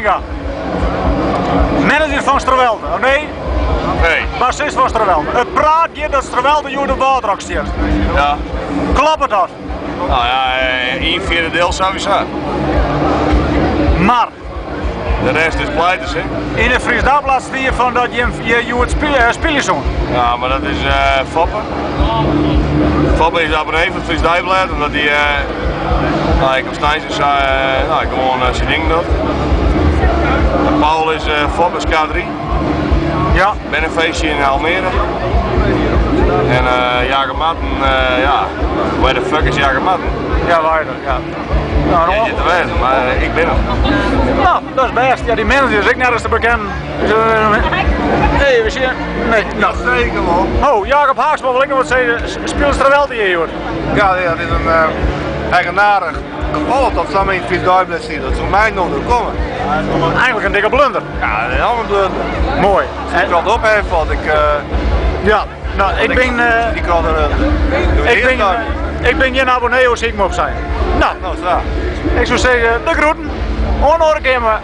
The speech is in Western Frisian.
Plantinga. Manager fan Strewelde, oh nee? Nee. Bassist fan Strewelde. It praat giet dat Strewelde hjoed op Wâldrock stiet. Ja. Kloppet dat? Nou ja, ien fjirde diel sawiesa. Mar. De rest is pleiters, hè? Yn it Fries Dagblad stie fan dat jim hjir hjoed spylje soene. Ja, mar dat is Foppe. Foppe is abonnee fan it Fries Dagblad, omdat hy nou, ek op sneins en sa nou, gewoan syn ding docht. En Paul is Foppe's K3. Ja. Bernefeestje yn Almere. En Jacob Marten, ja, where the fuck is Jacob Marten? Ja, waar ja. Nou, Ja, te wêzen, mar ik bin er. Nou, dat is bêst. Ja, dy manager is ek nergens te bekennen. Nee, we sjen. Nee, nou. Zeker wol. Oh, Jacob Haaksma wol ek noch wat sizze. Spilet Strewelde hjir hjoed? Ja, ja, dit is in eigenaardich gefal dat sa yn it Fries Deiblêd stiet. Dat soe my noch oerkomme. Eigenlik in dikke blunder. Ja, in enorme blunder. Moai. Ik krant ophef, want ik. Ja, nou, ik bin. Die krant er. Ik bin gjin abonnee, hoe sil ik me op zijn. Nou, Nou, sa. ik soe sizze, de groeten. Oant oare kear mar.